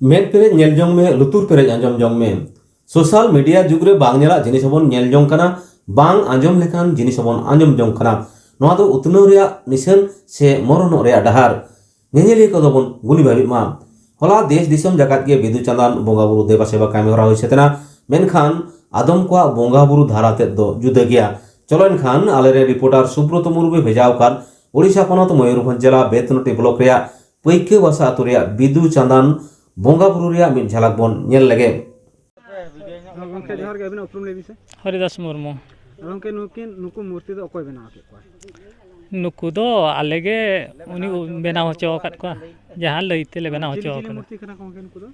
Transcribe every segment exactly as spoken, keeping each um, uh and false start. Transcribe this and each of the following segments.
ᱢᱮᱫ ᱯᱮᱨᱮᱡ ᱧᱮᱞ ᱡᱚᱝ ᱢᱮ, ᱞᱩᱛᱩᱨ ᱯᱮᱨᱮᱡ ᱟᱸᱡᱚᱢ ᱡᱚᱝ ᱢᱮ᱾ ᱥᱳᱥᱟᱞ ᱢᱤᱰᱤᱭᱟ ᱡᱩᱜᱽ ᱨᱮ ᱵᱟᱝ ᱧᱮᱞᱟᱜ ᱡᱤᱱᱤᱥ ᱦᱚᱸᱵᱚᱱ ᱧᱮᱞ ᱡᱚᱝ ᱠᱟᱱᱟ, ᱵᱟᱝ ᱟᱸᱡᱚᱢ ᱞᱮᱠᱟᱱ ᱡᱤᱱᱤᱥ ᱦᱚᱸᱵᱚᱱ ᱟᱸᱡᱚᱢ ᱡᱚᱝ ᱠᱟᱱᱟ᱾ ᱱᱚᱣᱟ ᱫᱚ ᱩᱛᱱᱟᱹᱣ ᱨᱮᱭᱟᱜ ᱱᱤᱥᱟᱹᱱ ᱥᱮ ᱢᱚᱨᱚᱱᱚᱜ ᱨᱮᱭᱟᱜ ᱰᱟᱦᱟᱨ? ᱧᱮᱧᱮᱞᱤᱭᱟᱹ ᱠᱚᱫᱚ ᱵᱚᱱ ᱜᱩᱱᱤ ᱵᱷᱟᱹᱵᱤᱜ ᱢᱟ᱾ ᱦᱚᱞᱟ ᱫᱮᱥ ᱫᱤᱥᱚᱢ ᱡᱟᱠᱟᱛ ᱜᱮ ᱵᱤᱫᱩ ᱪᱟᱸᱫᱟᱱ ᱵᱚᱸᱜᱟ ᱵᱩᱨᱩ ᱫᱮᱵᱟ ᱥᱮᱵᱟ ᱠᱟᱹᱢᱤ ᱦᱚᱨᱟ ᱦᱩᱭ ᱥᱟᱹᱛ ᱮᱱᱟ, ᱢᱮᱱᱠᱷᱟᱱ ᱟᱫᱚᱢ ᱠᱚᱣᱟᱜ ᱵᱚᱸᱜᱟ ᱵᱩᱨᱩ ᱫᱷᱟᱨᱟ ᱛᱮᱫ ᱫᱚ ᱡᱩᱫᱟᱹ ᱜᱮᱭᱟ᱾ ᱪᱚᱞᱚ ᱮᱱᱠᱷᱟᱱ ᱟᱞᱮᱨᱮᱱ ᱨᱤᱯᱳᱨᱴᱟᱨ ᱥᱩᱵᱨᱚᱛᱚ ᱢᱩᱨᱢᱩᱭ ᱵᱷᱮᱡᱟ ᱟᱠᱟᱫ ᱳᱰᱤᱥᱟ ᱯᱚᱱᱚᱛ ᱢᱚᱭᱩᱨᱵᱷᱚᱸᱡᱽ ᱡᱮᱞᱟ ᱵᱮᱛᱱᱚᱴᱤ ᱵᱞᱚᱠ ᱨᱮᱭᱟᱜ ᱯᱟᱹᱭᱠᱟᱹ ᱵᱟᱥᱟ ᱟᱹᱛᱩ ᱨᱮᱭᱟᱜ ᱵᱤᱫᱩ ᱪᱟᱸᱫᱟᱱ ᱵᱚᱸᱜᱟ ᱵᱩᱨᱩ ᱨᱮᱭᱟᱜ ᱢᱤᱫ ᱡᱷᱟᱞᱟᱠ ᱵᱚᱱ ᱧᱮᱞ ᱞᱮᱜᱮ᱾ ᱦᱮᱸ, ᱜᱚᱢᱠᱮ ᱡᱚᱦᱟᱨ ᱜᱮ, ᱟᱹᱵᱤᱱᱟᱜ ᱩᱯᱨᱩᱢ ᱞᱟᱹᱭ ᱵᱤᱱ ᱥᱮ? ᱦᱚᱨᱤᱫᱟᱥ ᱢᱩᱨᱢᱩ᱾ ᱟᱨ ᱜᱚᱢᱠᱮ, ᱱᱩᱠᱤᱱ, ᱱᱩᱠᱩ ᱢᱩᱨᱛᱤ ᱫᱚ ᱚᱠᱚᱭ ᱵᱮᱱᱟᱣ ᱠᱮᱫ ᱠᱚᱣᱟ? ᱱᱩᱠᱩ ᱫᱚ ᱟᱞᱮ ᱜᱮ ᱩᱱᱤ ᱵᱮᱱᱟᱣ ᱦᱚᱪᱚ ᱟᱠᱟᱫ ᱠᱚᱣᱟ, ᱡᱟᱦᱟᱸ ᱞᱟᱹᱭ ᱛᱮᱞᱮ ᱵᱮᱱᱟᱣ ᱪᱤᱞᱤ ᱦᱚᱪᱚ ᱪᱤᱞᱤ ᱟᱠᱟᱫᱟ᱾ ᱢᱩᱨᱛᱤ ᱠᱟᱱᱟ ᱠᱚ ᱜᱚᱢᱠᱮ ᱱᱩᱠᱩ ᱫᱚ?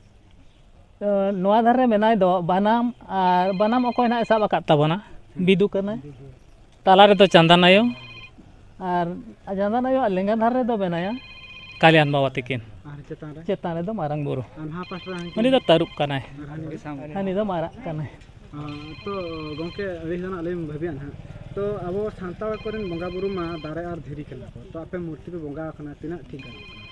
ᱛᱚ, ᱱᱚᱣᱟ ᱫᱷᱟᱨᱮ ᱢᱮᱱᱟᱭ ᱫᱚ ᱵᱟᱱᱟᱢ, ᱟᱨ ᱵᱟᱱᱟᱢ ᱚᱠᱚᱭ ᱱᱟᱦᱟᱜ ᱮ ᱥᱟᱵ ᱟᱠᱟᱫ ᱛᱟᱵᱚᱱᱟ? ᱵᱤᱫᱩ ᱠᱟᱱᱟᱭ᱾ ᱛᱟᱞᱟ ᱨᱮᱫᱚ ᱪᱟᱸᱫᱟᱱ ᱟᱭᱳ, ᱟᱨ ᱪᱟᱸᱫᱟᱱ ᱟᱭᱳᱣᱟᱜ ᱞᱮᱸᱜᱟ ᱫᱷᱟᱨᱮ ᱨᱮᱫᱚ ᱢᱮᱱᱟᱭᱟ ᱠᱟᱞᱭᱟᱱ ᱵᱟᱵᱟ ᱛᱤᱠᱤᱱ᱾ ᱟᱨ ᱪᱮᱛᱟᱱ ᱨᱮ? ᱪᱮᱛᱟᱱ ᱨᱮᱫᱚ ᱢᱟᱨᱟᱝ ᱵᱩᱨᱩ᱾ ᱟᱨ ᱱᱟᱦᱟᱜ ᱯᱟᱥᱴᱟ ᱨᱮ ᱦᱟᱹᱱᱠᱤᱱ? ᱩᱱᱤ ᱫᱚ ᱛᱟᱹᱨᱩᱵ ᱠᱟᱱᱟᱭ᱾ ᱟᱨ ᱦᱟᱹᱱᱤ ᱫᱚ? ᱦᱟᱹᱱᱤ ᱫᱚ ᱢᱟᱨᱟᱜ ᱠᱟᱱᱟᱭ᱾ ᱟᱸ, ᱛᱚ ᱜᱚᱢᱠᱮ, ᱟᱹᱞᱤᱧ ᱫᱚ ᱱᱟᱜ ᱞᱤᱧ ᱵᱷᱟᱹᱵᱤᱭᱟ ᱱᱟᱦᱟᱜ, ᱛᱚ ᱟᱵᱚ ᱥᱟᱱᱛᱟᱲ ᱠᱚᱨᱮᱱ ᱵᱚᱸᱜᱟ ᱵᱩᱨᱩ ᱢᱟ ᱫᱟᱨᱮ ᱟᱨ ᱫᱷᱤᱨᱤ ᱠᱟᱱᱟ ᱠᱚ, ᱛᱚ ᱟᱯᱮ ᱢᱩᱨᱛᱤ ᱯᱮ ᱵᱚᱸᱜᱟ ᱟᱠᱟᱱᱟ, ᱛᱤᱱᱟᱹᱜ ᱴᱷᱤᱠ ᱜᱟᱱᱚᱜ ᱠᱟᱱᱟ?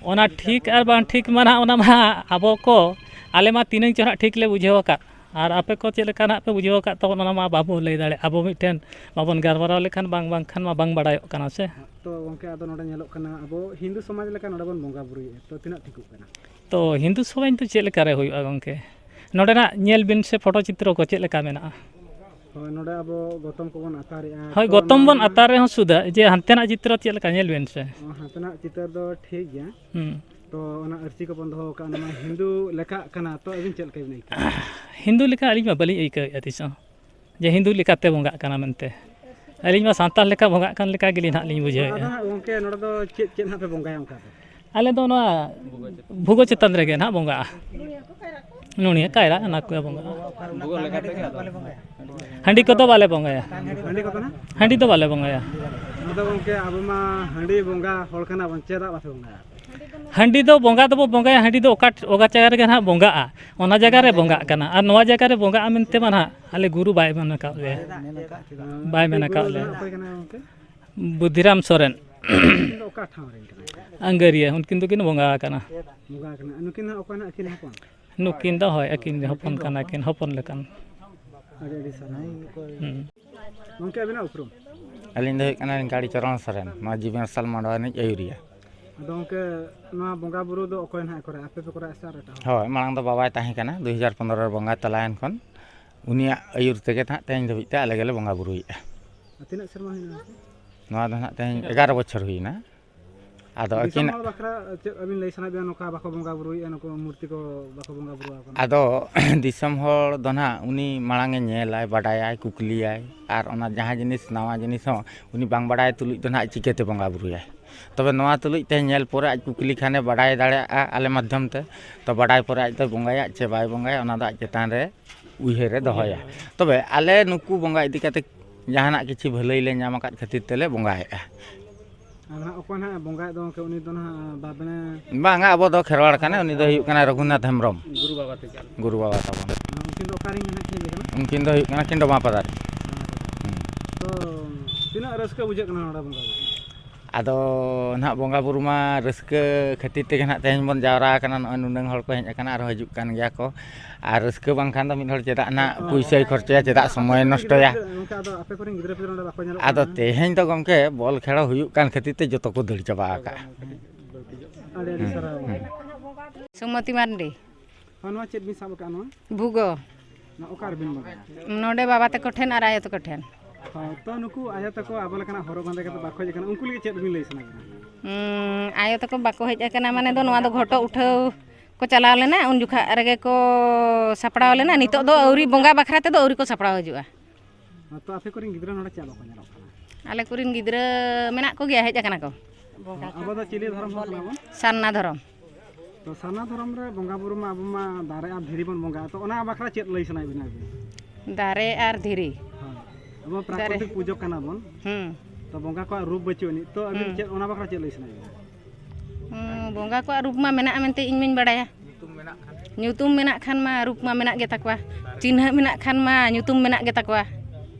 ᱚᱱᱟ ᱴᱷᱤᱠ ᱟᱨ ᱵᱟᱝ ᱴᱷᱤᱠ ᱢᱟ ᱱᱟᱦᱟᱜ, ᱚᱱᱟ ᱢᱟ ᱟᱵᱚ ᱠᱚ, ᱟᱞᱮ ᱢᱟ ᱛᱤᱱᱟᱹᱝ ᱪᱚ ᱱᱟᱦᱟᱜ ᱴᱷᱤᱠ ᱞᱮ ᱵᱩᱡᱷᱟᱹᱣ ᱟᱠᱟᱫ, ᱟᱨ ᱟᱯᱮ ᱠᱚ ᱪᱮᱫ ᱞᱮᱠᱟ ᱱᱟᱦᱟᱜ ᱯᱮ ᱵᱩᱡᱷᱟᱹᱣ ᱟᱠᱟᱫ ᱛᱟᱵᱚᱱ, ᱚᱱᱟ ᱢᱟ ᱵᱟᱵᱚ ᱞᱟᱹᱭ ᱫᱟᱲᱮᱭᱟᱜᱼᱟ᱾ ᱟᱵᱚ ᱢᱤᱫᱴᱮᱱ ᱵᱟᱵᱚᱱ ᱜᱟᱞᱢᱟᱨᱟᱣ ᱞᱮᱠᱷᱟᱱ, ᱵᱟᱝ, ᱵᱟᱝᱠᱷᱟᱱ ᱢᱟ ᱵᱟᱝ ᱵᱟᱲᱟᱭᱚᱜ ᱠᱟᱱᱟ ᱥᱮ᱾ ᱛᱚ ᱜᱚᱢᱠᱮ, ᱟᱫᱚ ᱱᱚᱰᱮ ᱧᱮᱞᱚᱜ ᱠᱟᱱᱟ ᱟᱵᱚ ᱦᱤᱱᱫᱩ ᱥᱚᱢᱟᱡᱽ ᱞᱮᱠᱟ ᱱᱚᱰᱮ ᱵᱚᱱ ᱵᱚᱸᱜᱟ ᱵᱩᱨᱩᱭᱮᱫᱼᱟ, ᱛᱚ ᱛᱤᱱᱟᱹᱜ ᱴᱷᱤᱠᱚᱜ ᱠᱟᱱᱟ? ᱛᱚ ᱦᱤᱱᱫᱩ ᱥᱚᱢᱟᱡᱽ ᱫᱚ ᱪᱮᱫ ᱞᱮᱠᱟ ᱨᱮ ᱦᱩᱭᱩᱜᱼᱟ ᱜᱚᱢᱠᱮ? ᱱᱚᱰᱮᱱᱟᱜ ᱧᱮᱞ ᱵᱤᱱ ᱥᱮ, ᱯᱷᱳᱴᱳ ᱪᱤᱛᱨᱚ ᱠᱚ ᱪᱮᱫ ᱞᱮᱠᱟ ᱢᱮᱱᱟᱜᱼᱟ? ᱦᱳᱭ, ᱱᱚᱰᱮ ᱟᱵᱚ ᱜᱚᱛᱚᱢ ᱠᱚᱵᱚᱱ ᱟᱛᱟᱨᱮᱜᱼᱟ᱾ ᱦᱳᱭ, ᱛᱚ ᱜᱚᱛᱚᱢ ᱱᱚᱣᱟ ᱵᱚᱱ ᱢᱟ ᱟᱛᱟᱨ ᱨᱮᱦᱚᱸ ᱥᱩᱫᱷᱟᱹ ᱡᱮ ᱦᱟᱱᱛᱮᱱᱟᱜ ᱪᱤᱛᱨᱚ ᱪᱮᱫ ᱞᱮᱠᱟ, ᱧᱮᱞ ᱵᱤᱱ ᱥᱮ᱾ ᱚ, ᱦᱟᱱᱛᱮᱱᱟᱜ ᱪᱤᱛᱟᱹᱨ ᱫᱚ ᱴᱷᱤᱠ ᱜᱮᱭᱟ᱾ ᱦᱩᱸ᱾ ᱛᱚ ᱚᱱᱟ ᱟᱹᱨᱥᱤ ᱠᱚᱵᱚᱱ ᱫᱚᱦᱚ ᱟᱠᱟᱫᱼᱟ, ᱚᱱᱟ ᱢᱟ ᱦᱤᱱᱫᱩ ᱞᱮᱠᱟᱜ ᱠᱟᱱᱟ, ᱛᱚ ᱟᱹᱵᱤᱱ ᱪᱮᱫ ᱞᱮᱠᱟ ᱵᱤᱱ ᱟᱹᱭᱠᱟᱹᱣᱟ? ᱦᱤᱱᱫᱩ ᱞᱮᱠᱟ ᱟᱹᱞᱤᱧ ᱢᱟ ᱵᱟᱹᱞᱤᱧ ᱟᱹᱭᱠᱟᱹᱣᱮᱫᱼᱟ ᱛᱤᱥ ᱦᱚᱸ, ᱡᱮ ᱦᱤᱱᱫᱩ ᱞᱮᱠᱟᱛᱮ ᱵᱚᱸᱜᱟᱜ ᱠᱟᱱᱟ ᱢᱮᱱᱛᱮ᱾ ᱟᱹᱞᱤᱧ ᱢᱟ ᱥᱟᱱᱛᱟᱲ ᱞᱮᱠᱟ ᱵᱚᱸᱜᱟᱜ ᱠᱟᱱ ᱞᱮᱠᱟ ᱜᱮᱞᱤᱧ ᱱᱟᱦᱟᱜ ᱞᱤᱧ ᱟᱫᱚ ᱵᱩᱡᱷᱟᱹᱣᱮᱫᱼᱟ᱾ ᱦᱟᱸᱜ ᱜᱚᱢᱠᱮ, ᱱᱚᱰᱮ ᱫᱚ ᱪᱮᱫ ᱪᱮᱫ ᱦᱟᱸᱜ ᱯᱮ ᱵᱚᱸᱜᱟᱭᱟ ᱚᱱᱠᱟ ᱫᱚ? ᱟᱞᱮ ᱫᱚ ᱱᱚᱣᱟ ᱵᱷᱩᱜᱟᱹ ᱪᱮᱛᱟᱱ ᱨᱮᱜᱮ ᱱᱟᱦᱟᱜ ᱵᱚᱸᱜᱟᱜᱼᱟ᱾ ᱱᱩᱱᱤᱭᱟᱹ ᱠᱟᱭᱨᱟ ᱚᱱᱟ ᱠᱚ ᱵᱚᱸᱜᱟᱜᱼᱟ᱾ ᱦᱟᱺᱰᱤ ᱠᱚᱫᱚ ᱵᱟᱞᱮ ᱵᱚᱸᱜᱟᱭᱟ᱾ ᱦᱟᱺᱰᱤ ᱠᱚᱫᱚ ᱱᱟᱦᱟᱜ? ᱦᱟᱺᱰᱤ ᱫᱚ ᱵᱟᱞᱮ ᱵᱚᱸᱜᱟᱭᱟ᱾ ᱟᱫᱚ ᱜᱚᱢᱠᱮ, ᱟᱵᱚ ᱢᱟ ᱦᱟᱺᱰᱤ ᱵᱚᱸᱜᱟ ᱦᱚᱲ ᱠᱟᱱᱟ ᱵᱚᱱ, ᱪᱮᱫᱟᱜ ᱵᱟᱯᱮ ᱵᱚᱸᱜᱟᱭᱟ? ᱦᱟᱺᱰᱤ ᱫᱚ ᱵᱚᱸᱜᱟ ᱫᱚᱵᱚ ᱵᱚᱸᱜᱟᱭᱟ, ᱦᱟᱺᱰᱤ ᱫᱚ ᱚᱠᱟ, ᱚᱠᱟ ᱡᱟᱭᱜᱟ ᱨᱮᱜᱮ ᱱᱟᱦᱟᱜ ᱵᱚᱸᱜᱟᱜᱼᱟ, ᱚᱱᱟ ᱡᱟᱭᱜᱟ ᱨᱮ ᱵᱚᱸᱜᱟᱜ ᱠᱟᱱᱟ᱾ ᱟᱨ ᱱᱚᱣᱟ ᱡᱟᱭᱜᱟ ᱨᱮ ᱵᱚᱸᱜᱟᱜᱼᱟ ᱢᱮᱱᱛᱮ ᱢᱟ ᱱᱟᱦᱟᱜ ᱟᱞᱮ ᱜᱩᱨᱩ ᱵᱟᱭ ᱢᱮᱱ ᱟᱠᱟᱫ ᱞᱮᱭᱟ᱾ ᱵᱟᱭ ᱢᱮᱱ ᱟᱠᱟᱫ ᱞᱮᱭᱟ᱾ ᱚᱠᱚᱭ ᱠᱟᱱᱟᱭ ᱜᱚᱢᱠᱮ? ᱵᱩᱫᱷᱤᱨᱟᱢ ᱥᱚᱨᱮᱱ᱾ ᱩᱱᱠᱤᱱ ᱫᱚ ᱚᱠᱟ ᱴᱷᱟᱶ ᱨᱮᱱ ᱠᱟᱱᱟ? ᱟᱝᱜᱟᱹᱨᱤᱭᱟᱹ, ᱩᱱᱠᱤᱱ ᱫᱚᱠᱤᱱ ᱵᱚᱸᱜᱟ ᱟᱠᱟᱱᱟ᱾ ᱵᱚᱸᱜᱟ ᱟᱠᱟᱱᱟ᱾ ᱱᱩᱠᱤᱱ ᱦᱚᱸ ᱚᱠᱚᱭ ᱱᱟᱜ ᱟᱹᱠᱤᱱ ᱦᱚᱯᱚᱱ? ᱱᱩᱠᱤᱱ ᱫᱚ, ᱦᱳᱭ, ᱟᱹᱠᱤᱱ ᱦᱚᱯᱚᱱ ᱠᱟᱱᱟ ᱠᱤᱱ, ᱦᱚᱯᱚᱱ ᱞᱮᱠᱟᱱ᱾ ᱟᱹᱰᱤ ᱟᱹᱰᱤ ᱥᱟᱨᱦᱟᱣ᱾ ᱦᱩᱸ᱾ ᱜᱚᱢᱠᱮ, ᱟᱹᱵᱤᱱᱟᱜ ᱩᱯᱨᱩᱢ? ᱟᱹᱞᱤᱧ ᱫᱚ ᱦᱩᱭᱩᱜ ᱠᱟᱱᱟ ᱜᱟᱹᱲᱤ ᱪᱚᱨᱚᱱ ᱥᱚᱨᱮᱱ, ᱱᱚᱣᱟ ᱡᱤᱵᱚᱱ ᱥᱟᱞ ᱢᱟᱰᱣᱟ ᱨᱤᱱᱤᱡ ᱟᱹᱭᱩᱨᱤᱭᱟᱹ᱾ ᱟᱫᱚ ᱜᱚᱢᱠᱮ, ᱱᱚᱣᱟ ᱵᱚᱸᱜᱟ ᱵᱩᱨᱩ ᱫᱚ ᱚᱠᱚᱭ ᱱᱟᱦᱟᱜ ᱠᱚᱨᱟᱣᱟ? ᱟᱯᱮ ᱯᱮ ᱠᱚᱨᱟᱣᱟ ᱥᱮ ᱟᱨ ᱮᱴᱟᱜ ᱦᱚᱲ? ᱦᱳᱭ, ᱢᱟᱲᱟᱝ ᱫᱚ ᱵᱟᱵᱟᱭ ᱛᱟᱦᱮᱸ ᱠᱟᱱᱟ, ᱫᱩ ᱦᱟᱡᱟᱨ ᱯᱚᱱᱨᱚ ᱨᱮ ᱵᱚᱸᱜᱟ ᱛᱟᱞᱟᱭᱮᱱ ᱠᱷᱚᱱ ᱩᱱᱤᱭᱟᱜ ᱟᱹᱭᱩᱨ ᱛᱮᱜᱮ ᱱᱟᱦᱟᱜ ᱛᱮᱦᱮᱧ ᱫᱷᱟᱹᱵᱤᱡ ᱛᱮ ᱟᱞᱮ ᱜᱮᱞᱮ ᱵᱚᱸᱜᱟ ᱵᱩᱨᱩᱭᱮᱫᱼᱟ᱾ ᱟᱨ ᱛᱤᱱᱟᱹᱜ ᱥᱮᱨᱢᱟ ᱦᱩᱭᱱᱟ ᱜᱚᱢᱠᱮ? ᱱᱚᱣᱟ ᱫᱚ ᱱᱟᱦᱟᱜ ᱛᱮᱦᱮᱧ ᱮᱜᱟᱨᱚ ᱵᱚᱪᱷᱚᱨ ᱦᱩᱭᱱᱟ᱾ ᱟᱫᱚ ᱫᱤᱥᱚᱢ ᱟᱹᱠᱤᱱᱟᱜ ᱦᱚᱲ ᱵᱟᱠᱷᱨᱟ ᱪᱮᱫ ᱟᱹᱵᱤᱱ ᱞᱟᱹᱭ ᱥᱟᱱᱟᱭᱮᱫ ᱵᱮᱱᱟ, ᱱᱚᱝᱠᱟ ᱵᱟᱠᱚ ᱵᱚᱸᱜᱟ ᱵᱩᱨᱩᱭᱮᱫᱼᱟ, ᱱᱩᱠᱩ ᱢᱩᱨᱛᱤ ᱠᱚ ᱵᱟᱠᱚ ᱵᱚᱸᱜᱟ ᱵᱩᱨᱩ ᱟᱠᱚ ᱠᱟᱱᱟ? ᱟᱫᱚ ᱫᱤᱥᱚᱢ ᱦᱚᱲ ᱫᱚ ᱱᱟᱦᱟᱜ ᱩᱱᱤ ᱢᱟᱲᱟᱝ ᱮ ᱧᱮᱞᱟᱭ, ᱵᱟᱰᱟᱭᱟᱭ, ᱠᱩᱠᱞᱤᱭᱟᱭ, ᱟᱨ ᱚᱱᱟ ᱡᱟᱦᱟᱸ ᱡᱤᱱᱤᱥ, ᱱᱟᱣᱟ ᱡᱤᱱᱤᱥ ᱦᱚᱸ ᱩᱱᱤ ᱵᱟᱝ ᱵᱟᱰᱟᱭ ᱛᱩᱞᱩᱡ ᱫᱚ ᱱᱟᱦᱟᱜ ᱪᱤᱠᱟᱹᱛᱮ ᱵᱚᱸᱜᱟ ᱵᱩᱨᱩᱭᱟᱭ? ᱛᱚᱵᱮ ᱱᱚᱣᱟ ᱛᱩᱞᱩᱡ ᱛᱮᱦᱮᱧ ᱧᱮᱞ ᱯᱚᱨᱮ ᱟᱡ ᱠᱩᱠᱞᱤ ᱠᱷᱟᱱᱮ ᱵᱟᱰᱟᱭ ᱫᱟᱲᱮᱭᱟᱜᱼᱟ ᱟᱞᱮ ᱢᱟᱫᱽᱫᱷᱚᱢ ᱛᱮ, ᱛᱚ ᱵᱟᱰᱟᱭ ᱯᱚᱨᱮ ᱟᱡ ᱫᱚᱭ ᱵᱚᱸᱜᱟᱭᱟ ᱪᱮ ᱵᱟᱭ ᱵᱚᱸᱜᱟᱭᱟ, ᱚᱱᱟ ᱫᱚ ᱟᱡ ᱪᱮᱛᱟᱱ ᱨᱮ ᱩᱭᱦᱟᱹᱨᱮ ᱫᱚᱦᱚᱭᱟ᱾ ᱛᱚᱵᱮ ᱟᱞᱮ ᱱᱩᱠᱩ ᱵᱚᱸᱜᱟ ᱤᱫᱤ ᱠᱟᱛᱮ ᱡᱟᱦᱟᱱᱟᱜ ᱠᱤᱪᱷᱩ ᱵᱷᱟᱹᱞᱟᱹᱭ ᱞᱮ ᱧᱟᱢ ᱟᱠᱟᱫ ᱠᱷᱟᱹᱛᱤᱨ ᱛᱮᱞᱮ ᱵᱚᱸᱜᱟᱭᱮᱫᱼᱟ᱾ ᱟᱨ ᱱᱟᱦᱟᱜ ᱚᱠᱚᱭ ᱱᱟᱦᱟᱜ ᱵᱚᱸᱜᱟᱭᱮᱫ ᱫᱚ ᱜᱚᱢᱠᱮ, ᱩᱱᱤ ᱫᱚ ᱱᱟᱦᱟᱜ ᱵᱟᱵᱮᱱ? ᱵᱟᱝᱟ, ᱟᱵᱚ ᱫᱚ ᱠᱷᱮᱨᱣᱟᱲ ᱠᱟᱱᱟ, ᱩᱱᱤ ᱫᱚ ᱦᱩᱭᱩᱜ ᱠᱟᱱᱟ ᱨᱚᱜᱷᱩᱱᱟᱛᱷ ᱦᱮᱢᱵᱨᱚᱢ, ᱜᱩᱨᱩ ᱵᱟᱵᱟ ᱛᱟᱹᱠᱤᱱ᱾ ᱜᱩᱨᱩ ᱵᱟᱵᱟ ᱛᱟᱵᱚᱱ᱾ ᱩᱱᱠᱤᱱ ᱫᱚ ᱚᱠᱟ ᱨᱮᱱ ᱱᱟᱦᱟᱜ ᱠᱤᱱ ᱦᱩᱭᱩᱜ ᱠᱟᱱᱟ? ᱩᱱᱠᱤᱱ ᱫᱚ ᱦᱩᱭᱩᱜ ᱠᱟᱱᱟ ᱠᱤᱱ ᱰᱚᱢᱟᱯᱟᱫᱟ ᱨᱮ᱾ ᱦᱩᱸ᱾ ᱛᱚ ᱛᱤᱱᱟᱹᱜ ᱨᱟᱹᱥᱠᱟᱹ ᱵᱩᱡᱷᱟᱹᱜ ᱠᱟᱱᱟ ᱱᱚᱰᱮ ᱵᱚᱸᱜᱟ ᱵᱩᱨᱩ? ᱟᱫᱚ ᱱᱟᱦᱟᱜ ᱵᱚᱸᱜᱟ ᱵᱩᱨᱩ ᱢᱟ ᱨᱟᱹᱥᱠᱟᱹ ᱠᱷᱟᱹᱛᱤᱨ ᱛᱮᱜᱮ ᱱᱟᱦᱟᱜ ᱛᱮᱦᱮᱧ ᱵᱚᱱ ᱡᱟᱣᱨᱟ ᱟᱠᱟᱱᱟ, ᱱᱚᱜᱼᱚᱭ ᱱᱩᱱᱟᱹᱝ ᱦᱚᱲ ᱠᱚ ᱦᱮᱡ ᱟᱠᱟᱱᱟ, ᱟᱨᱦᱚᱸ ᱦᱤᱡᱩᱜ ᱠᱟᱱ ᱜᱮᱭᱟ ᱠᱚ᱾ ᱟᱨ ᱨᱟᱹᱥᱠᱟᱹ ᱵᱟᱝᱠᱷᱟᱱ ᱫᱚ ᱢᱤᱫ ᱦᱚᱲ ᱪᱮᱫᱟᱜ ᱱᱟᱦᱟᱜ ᱯᱩᱭᱥᱟᱹᱭ ᱠᱷᱚᱨᱪᱟᱭᱟ, ᱪᱮᱫᱟᱜ ᱥᱚᱢᱚᱭᱮ ᱱᱚᱥᱴᱚᱭᱟ? ᱜᱚᱢᱠᱮ, ᱟᱫᱚ ᱟᱯᱮ ᱠᱚᱨᱮᱱ ᱜᱤᱫᱽᱨᱟᱹ ᱯᱤᱫᱽᱨᱟᱹ ᱱᱚᱰᱮ ᱵᱟᱠᱚ ᱧᱮᱞᱚᱜ ᱟᱫᱚ ᱠᱟᱱᱟ? ᱛᱮᱦᱮᱧ ᱫᱚ ᱜᱚᱢᱠᱮ ᱵᱚᱞ ᱠᱷᱮᱞ ᱦᱩᱭᱩᱜ ᱠᱟᱱ ᱠᱷᱟᱹᱛᱤᱨ ᱛᱮ ᱡᱚᱛᱚ ᱠᱚ ᱫᱟᱹᱲ ᱪᱟᱵᱟ ᱟᱠᱟᱜᱼᱟ᱾ ᱟᱹᱰᱤ ᱟᱹᱰᱤ ᱥᱟᱨᱦᱟᱣ᱾ ᱥᱩᱢᱚᱛᱤ ᱢᱟᱨᱰᱤ᱾ ᱦᱚᱸ, ᱱᱚᱣᱟ ᱪᱮᱫ ᱵᱤᱱ ᱥᱟᱵ ᱟᱠᱟᱫᱼᱟ ᱱᱚᱣᱟ? ᱵᱷᱩᱜᱚ᱾ ᱱᱚᱣᱟ ᱚᱠᱟ ᱨᱮᱵᱤᱱ ᱵᱚᱸᱜᱟᱭᱟ? ᱱᱚᱰᱮ ᱵᱟᱵᱟ ᱛᱟᱠᱚ ᱴᱷᱮᱱ ᱟᱨ ᱟᱭᱳ ᱛᱟᱠᱚ ᱴᱷᱮᱱ᱾ ᱦᱚᱸ, ᱛᱚ ᱱᱩᱠᱩ ᱟᱭᱳ ᱛᱟᱠᱚ ᱟᱵᱚ ᱞᱮᱠᱟᱱᱟᱜ ᱦᱚᱨᱚᱜ ᱵᱟᱸᱫᱮ ᱠᱟᱛᱮ ᱵᱟᱠᱚ ᱦᱮᱡ ᱟᱠᱟᱱᱟ, ᱩᱱᱠᱩ ᱞᱟᱹᱜᱤᱫ ᱪᱮᱫ ᱵᱤᱱ ᱞᱟᱹᱭ ᱥᱟᱱᱟ ᱠᱟᱱᱟ? ᱩᱸ, ᱟᱭᱳ ᱛᱟᱠᱚ ᱵᱟᱠᱚ ᱦᱮᱡ ᱟᱠᱟᱱᱟ ᱢᱟᱱᱮ ᱫᱚ ᱱᱚᱣᱟ ᱫᱚ ᱜᱷᱚᱴᱚ ᱩᱴᱷᱟᱹᱣ ᱠᱚ ᱪᱟᱞᱟᱣ ᱞᱮᱱᱟ, ᱩᱱ ᱡᱚᱠᱷᱟᱜ ᱨᱮᱜᱮ ᱠᱚ ᱥᱟᱯᱲᱟᱣ ᱞᱮᱱᱟ᱾ ᱱᱤᱛᱚᱜ ᱫᱚ ᱟᱹᱣᱨᱤ, ᱵᱚᱸᱜᱟ ᱵᱟᱠᱷᱨᱟ ᱛᱮᱫᱚ ᱟᱹᱣᱨᱤ ᱠᱚ ᱥᱟᱯᱲᱟᱣ ᱦᱤᱡᱩᱜᱼᱟ᱾ ᱛᱚ ᱟᱯᱮ ᱠᱚᱨᱮᱱ ᱜᱤᱫᱽᱨᱟᱹ ᱱᱚᱰᱮ ᱪᱮᱫ ᱵᱟᱠᱚ ᱧᱮᱞᱚᱜ ᱠᱟᱱᱟ? ᱟᱞᱮ ᱠᱚᱨᱮᱱ ᱜᱤᱫᱽᱨᱟᱹ ᱢᱮᱱᱟᱜ ᱠᱚᱜᱮᱭᱟ, ᱦᱮᱡ ᱟᱠᱟᱱᱟ ᱠᱚ᱾ ᱟᱵᱚ ᱫᱚ ᱪᱤᱞᱤ ᱫᱷᱚᱨᱚᱢ ᱦᱚᱲ ᱠᱟᱱᱟ ᱵᱚᱱ? ᱥᱟᱨᱱᱟ ᱫᱷᱚᱨᱚᱢ᱾ ᱛᱚ ᱥᱟᱨᱱᱟ ᱫᱷᱚᱨᱚᱢ ᱨᱮ ᱵᱚᱸᱜᱟ ᱵᱩᱨᱩ ᱢᱟ ᱟᱵᱚ ᱢᱟ ᱫᱟᱨᱮ ᱟᱨ ᱫᱷᱤᱨᱤ ᱵᱚᱱ ᱵᱚᱸᱜᱟᱜᱼᱟ, ᱛᱚ ᱚᱱᱟ ᱵᱟᱠᱷᱨᱟ ᱪᱮᱫ ᱞᱟᱹᱭ ᱥᱟᱱᱟᱭᱮᱫ ᱵᱮᱱᱟ ᱟᱵᱤᱱ? ᱫᱟᱨᱮ ᱟᱨ ᱫᱷᱤᱨᱤ᱾ ᱦᱳᱭ᱾ ᱟᱵᱚ ᱫᱟᱨᱮ᱾ ᱯᱨᱟᱠᱨᱤᱛᱤᱠ ᱯᱩᱡᱟᱹ ᱠᱟᱱᱟ ᱵᱚᱱ᱾ ᱦᱩᱸ᱾ ᱛᱚ ᱵᱚᱸᱜᱟ ᱠᱚᱣᱟᱜ ᱨᱩᱯ ᱵᱟᱹᱪᱩᱜ ᱟᱹᱱᱤᱡ, ᱛᱚ ᱟᱹᱵᱤᱱ ᱦᱩᱸ᱾ ᱪᱮᱫ ᱚᱱᱟ ᱵᱟᱠᱷᱨᱟ ᱪᱮᱫ ᱞᱟᱹᱭ ᱥᱟᱱᱟᱭᱮᱫ ᱵᱮᱱᱟ? ᱦᱩᱸ, ᱵᱚᱸᱜᱟ ᱠᱚᱣᱟᱜ ᱨᱩᱯ ᱢᱟ ᱢᱮᱱᱟᱜᱼᱟ ᱢᱮᱱᱛᱮ ᱤᱧ ᱢᱟᱧ ᱵᱟᱲᱟᱭᱟ᱾ ᱧᱩᱛᱩᱢ ᱢᱮᱱᱟᱜ ᱠᱷᱟᱱ᱾ ᱧᱩᱛᱩᱢ ᱢᱮᱱᱟᱜ ᱠᱷᱟᱱ ᱢᱟ ᱨᱩᱯ ᱢᱟ ᱢᱮᱱᱟᱜ ᱜᱮ ᱛᱟᱠᱚᱣᱟ, ᱪᱤᱱᱦᱟᱹ ᱢᱮᱱᱟᱜ ᱠᱷᱟᱱ ᱢᱟ ᱧᱩᱛᱩᱢ ᱢᱮᱱᱟᱜ ᱜᱮ ᱛᱟᱠᱚᱣᱟ᱾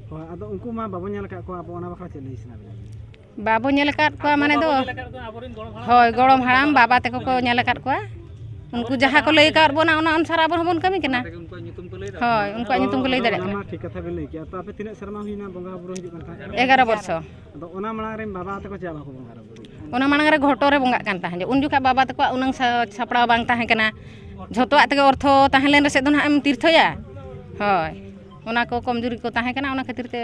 ᱦᱳᱭ, ᱟᱫᱚ ᱩᱱᱠᱩ ᱢᱟ ᱵᱟᱵᱚᱱ ᱧᱮᱞ ᱟᱠᱟᱫ ᱠᱚᱣᱟ, ᱟᱵᱚ ᱚᱱᱟ ᱵᱟᱠᱷᱨᱟ ᱪᱮᱫ ᱞᱟᱹᱭ ᱥᱟᱱᱟ ᱵᱮᱱᱟ? ᱵᱟᱵᱚ ᱧᱮᱞ ᱟᱠᱟᱫ ᱠᱚᱣᱟ ᱢᱟᱱᱮ ᱫᱚ, ᱧᱮᱞ ᱟᱠᱟᱫ ᱠᱚᱣᱟ, ᱟᱵᱚᱨᱮᱱ ᱜᱚᱲᱚᱢ ᱦᱟᱲᱟᱢ ᱦᱳᱭ, ᱜᱚᱲᱚᱢ ᱦᱟᱲᱟᱢ ᱵᱟᱵᱟ ᱛᱟᱠᱚ ᱠᱚ ᱧᱮᱞ ᱟᱠᱟᱫ ᱠᱚᱣᱟ᱾ ᱩᱱᱠᱩ ᱡᱟᱦᱟᱸ ᱠᱚ ᱞᱟᱹᱭ ᱟᱠᱟᱫ ᱵᱚᱱᱟ, ᱚᱱᱟ ᱚᱱᱩᱥᱟᱨ ᱟᱵᱚ ᱦᱚᱸᱵᱚᱱ ᱠᱟᱹᱢᱤ ᱠᱟᱱᱟ᱾ ᱚᱱᱟ ᱛᱮᱜᱮ ᱩᱱᱠᱩᱣᱟᱜ ᱧᱩᱛᱩᱢ ᱠᱚ ᱞᱟᱹᱭ ᱫᱟᱲᱮᱭᱟᱜ ᱦᱳᱭ, ᱠᱟᱱᱟ᱾ ᱩᱱᱠᱩᱣᱟᱜ ᱧᱩᱛᱩᱢ ᱠᱚ ᱞᱟᱹᱭ ᱫᱟᱲᱮᱭᱟᱜ ᱚᱱᱟ ᱠᱟᱱᱟ᱾ ᱢᱟ ᱴᱷᱤᱠ ᱠᱟᱛᱷᱟ ᱵᱮᱱ ᱞᱟᱹᱭ ᱠᱮᱜᱼᱟ᱾ ᱛᱚ, ᱟᱯᱮ ᱛᱤᱱᱟᱹᱜ ᱥᱮᱨᱢᱟ ᱦᱩᱭᱱᱟ ᱵᱚᱸᱜᱟ ᱵᱩᱨᱩ ᱦᱤᱡᱩᱜ ᱠᱟᱱ ᱛᱟᱦᱮᱸᱫ? ᱮᱜᱟᱨᱚ ᱵᱚᱨᱥᱚ᱾ ᱟᱫᱚ ᱚᱱᱟ ᱢᱟᱲᱟᱝ ᱨᱮᱱ ᱵᱟᱵᱟ ᱛᱟᱠᱚ ᱪᱮᱫ ᱵᱟᱠᱚ ᱵᱚᱸᱜᱟ ᱵᱩᱨᱩ? ᱚᱱᱟ ᱢᱟᱲᱟᱝ ᱨᱮ ᱜᱷᱚᱴᱚ ᱨᱮ ᱵᱚᱸᱜᱟᱜ ᱠᱟᱱ ᱛᱟᱦᱮᱸᱫ᱾ ᱩᱱ ᱡᱚᱠᱷᱟᱜ ᱵᱟᱵᱟ ᱛᱟᱠᱚᱣᱟᱜ ᱩᱱᱟᱹᱝ ᱥᱟ-, ᱥᱟᱯᱲᱟᱣ ᱵᱟᱝ ᱛᱟᱦᱮᱸ ᱠᱟᱱᱟ᱾ ᱡᱷᱚᱛᱚᱣᱟᱜ ᱛᱮᱜᱮ ᱚᱨᱛᱷᱚ ᱛᱟᱦᱮᱸ ᱞᱮᱱ ᱨᱮᱥᱮᱫ ᱫᱚ ᱱᱟᱦᱟᱜ ᱮᱢ ᱛᱤᱨᱛᱷᱚᱭᱟ᱾ ᱦᱳᱭ, ᱚᱱᱟ ᱠᱚ ᱠᱚᱢᱡᱩᱨᱤ ᱠᱚ ᱛᱟᱦᱮᱸ ᱠᱟᱱᱟ, ᱚᱱᱟ ᱠᱷᱟᱹᱛᱤᱨ ᱛᱮ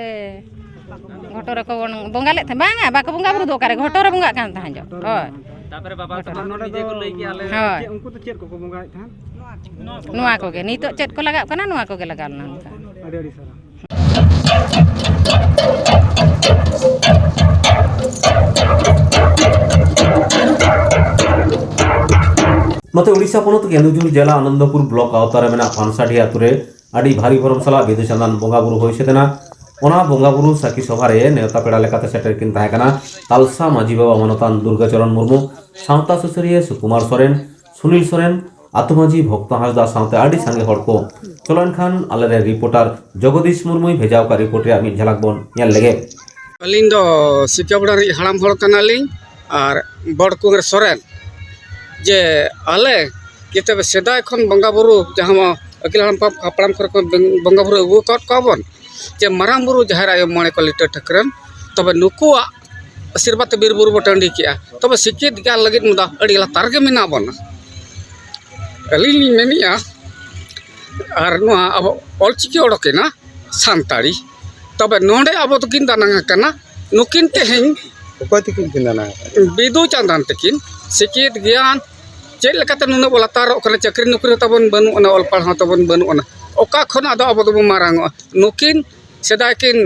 ᱜᱷᱚᱴᱚ ᱨᱮᱠᱚ ᱵᱚᱱ-, ᱵᱚᱸᱜᱟ ᱞᱮᱫ ᱛᱟᱦᱮᱸᱫ᱾ ᱵᱟᱝᱟ, ᱵᱟᱠᱚ ᱵᱚᱸᱜᱟ ᱵᱩᱨᱩ ᱫᱚ ᱚᱠᱟᱨᱮ, ᱜᱷᱚᱴᱚ ᱨᱮ ᱵᱚᱸᱜᱟᱜ ᱠᱟᱱ ᱛᱟᱦᱮᱸᱫ᱾ ᱦᱳᱭ᱾ ᱛᱟᱯᱚᱨᱮ ᱵᱟᱵᱟ ᱛᱟᱠᱚ ᱱᱚᱰᱮ ᱱᱤᱡᱮ ᱫᱚ ᱠᱚ ᱞᱟᱹᱭ ᱠᱮᱜᱼᱟ, ᱟᱞᱮ ᱦᱳᱭ᱾ ᱪᱮᱫ, ᱩᱱᱠᱩ ᱫᱚ ᱪᱮᱫ ᱠᱚᱠᱚ ᱵᱚᱸᱜᱟᱭᱮᱫ ᱛᱟᱦᱮᱸᱫ? ᱱᱚᱣᱟ ᱠᱚᱜᱮ, ᱱᱤᱛᱚᱜ ᱪᱮᱫ ᱠᱚ ᱞᱟᱜᱟᱜ ᱠᱟᱱᱟ, ᱱᱚᱣᱟ ᱠᱚᱜᱮ ᱞᱟᱜᱟᱣ ᱞᱮᱱᱟ ᱱᱚᱝᱠᱟ᱾ ᱟᱹᱰᱤ ᱟᱹᱰᱤ ᱥᱟᱨᱦᱟᱣ᱾ ᱱᱚᱛᱮ ᱳᱰᱤᱥᱟ ᱯᱚᱱᱚᱛ ᱠᱮᱱᱫᱩᱡᱷᱚᱨ ᱡᱮᱞᱟ ᱟᱱᱚᱱᱫᱚᱯᱩᱨ ᱵᱞᱚᱠ ᱟᱣᱛᱟ ᱨᱮ ᱢᱮᱱᱟᱜ ᱯᱟᱱᱥᱟᱰᱤ ᱟᱛᱳ ᱨᱮ ᱟᱹᱰᱤ ᱵᱷᱟᱹᱨᱤ ᱵᱷᱚᱨᱚᱢ ᱥᱟᱞᱟᱜ ᱵᱤᱫᱩ ᱪᱟᱸᱫᱟᱱ ᱵᱚᱸᱜᱟ ᱵᱩᱨᱩ ᱦᱩᱭ ᱥᱟᱹᱛ ᱮᱱᱟ᱾ ᱚᱱᱟ ᱵᱚᱸᱜᱟ ᱵᱩᱨᱩ ᱥᱟᱹᱠᱷᱤ ᱥᱚᱵᱷᱟ ᱨᱮ ᱱᱮᱣᱛᱟ ᱯᱮᱲᱟ ᱞᱮᱠᱟᱛᱮ ᱥᱮᱴᱮᱨ ᱠᱤᱱ ᱛᱟᱦᱮᱸ ᱠᱟᱱᱟ ᱛᱟᱞᱥᱟ ᱢᱟᱹᱡᱷᱤ ᱵᱟᱵᱟ ᱢᱟᱱᱚᱛᱟᱱ ᱫᱩᱨᱜᱟᱪᱚᱨᱚᱱ ᱢᱩᱨᱢᱩ, ᱥᱟᱶᱛᱟ ᱥᱩᱥᱟᱹᱨᱤᱭᱟᱹ ᱥᱩᱠᱩᱢᱟᱨ ᱥᱚᱨᱮᱱ, ᱥᱩᱱᱤᱞ ᱥᱚᱨᱮᱱ, ᱟᱛᱳ ᱢᱟᱹᱡᱷᱤ ᱵᱷᱚᱠᱛᱚ ᱦᱟᱸᱥᱫᱟ ᱥᱟᱶᱛᱮ ᱟᱹᱰᱤ ᱥᱟᱸᱜᱮ ᱦᱚᱲ ᱠᱚ᱾ ᱪᱚᱞᱚ ᱮᱱᱠᱷᱟᱱ ᱟᱞᱮᱨᱮᱱ ᱨᱤᱯᱳᱨᱴᱟᱨ ᱡᱚᱜᱚᱫᱤᱥ ᱢᱩᱨᱢᱩᱭ ᱵᱷᱮᱡᱟ ᱟᱠᱟᱫ ᱨᱤᱯᱳᱨᱴ ᱨᱮᱭᱟᱜ ᱢᱤᱫ ᱡᱷᱟᱞᱟᱠ ᱵᱚᱱ ᱧᱮᱞ ᱞᱮᱜᱮ᱾ ᱟᱹᱞᱤᱧ ᱫᱚ ᱥᱤᱠᱟᱵᱲᱟ ᱨᱤᱱᱤᱡ ᱦᱟᱲᱟᱢ ᱦᱚᱲ ᱠᱟᱱᱟᱞᱤᱧ ᱟᱨ ᱵᱚᱲ ᱠᱩᱝᱜᱽᱨᱮ ᱥᱚᱨᱮᱱ᱾ ᱡᱮ ᱟᱞᱮ ᱡᱮᱛᱮ ᱥᱮᱫᱟᱭ ᱠᱷᱚᱱ ᱵᱚᱸᱜᱟ ᱵᱩᱨᱩ ᱡᱟᱦᱟᱸ ᱢᱟ ᱟᱹᱜᱤᱞ ᱦᱟᱲᱟᱢ ᱦᱟᱯᱲᱟᱢ ᱠᱚᱨᱮ ᱠᱷᱚᱱ ᱵᱚᱸᱜᱟ ᱵᱩᱨᱩ ᱟᱹᱜᱩ ᱟᱠᱟᱫ ᱠᱚᱣᱟ ᱵᱚᱱ, ᱡᱮ ᱢᱟᱨᱟᱝ ᱵᱩᱨᱩ ᱡᱟᱦᱮᱨ ᱟᱭᱳ ᱢᱚᱬᱮ ᱠᱚ ᱞᱤᱴᱟᱹ ᱴᱷᱟᱹᱠᱨᱟᱹᱱ, ᱛᱚᱵᱮ ᱱᱩᱠᱩᱣᱟᱜ ᱟᱥᱤᱨᱵᱟᱫᱽ ᱛᱮ ᱵᱤᱨ ᱵᱩᱨᱩ ᱵᱚ ᱴᱟᱺᱰᱤ ᱠᱮᱜᱼᱟ, ᱛᱚᱵᱮ ᱥᱤᱠᱷᱤᱛ ᱜᱮᱭᱟᱱ ᱞᱟᱹᱜᱤᱫ ᱢᱟ ᱟᱹᱰᱤ ᱞᱟᱛᱟᱨ ᱜᱮ ᱢᱮᱱᱟᱜ ᱵᱚᱱᱟ᱾ ᱟᱹᱞᱤᱧ ᱞᱤᱧ ᱢᱮᱱᱮᱜᱼᱟ, ᱟᱨ ᱱᱚᱣᱟ ᱟᱵᱚ ᱚᱞᱪᱤᱠᱤ ᱚᱰᱚᱠᱮᱱᱟ ᱥᱟᱱᱛᱟᱲᱤ, ᱛᱚᱵᱮ ᱱᱚᱰᱮ ᱟᱵᱚ ᱫᱚᱠᱤᱱ ᱫᱟᱱᱟᱝ ᱟᱠᱟᱱᱟ ᱱᱩᱠᱤᱱ ᱛᱮᱦᱮᱧ᱾ ᱚᱠᱚᱭ ᱛᱟᱹᱠᱤᱱ ᱠᱤᱱ ᱫᱟᱱᱟᱝ ᱟᱠᱟᱱᱟ? ᱵᱤᱫᱩ ᱪᱟᱸᱫᱟᱱ ᱛᱟᱹᱠᱤᱱ ᱥᱤᱠᱷᱤᱛ ᱜᱮᱭᱟᱱ ᱪᱮᱫ ᱞᱮᱠᱟᱛᱮ ᱱᱩᱱᱟᱹᱜ ᱵᱚ ᱞᱟᱛᱟᱨᱚᱜ ᱠᱟᱱᱟ, ᱪᱟᱹᱠᱨᱤ ᱱᱚᱠᱨᱤ ᱦᱚᱸ ᱛᱟᱵᱚᱱ ᱵᱟᱹᱱᱩᱜ ᱟᱱᱟ, ᱚᱞ ᱯᱟᱲᱦᱟᱣ ᱛᱟᱵᱚᱱ ᱵᱟᱹᱱᱩᱜ ᱟᱱᱟ, ᱚᱠᱟ ᱠᱷᱚᱱ ᱟᱫᱚ ᱟᱵᱚ ᱫᱚᱵᱚᱱ ᱢᱟᱨᱟᱝᱚᱜᱼᱟ? ᱱᱩᱠᱤᱱ ᱥᱮᱫᱟᱭ ᱠᱤᱱ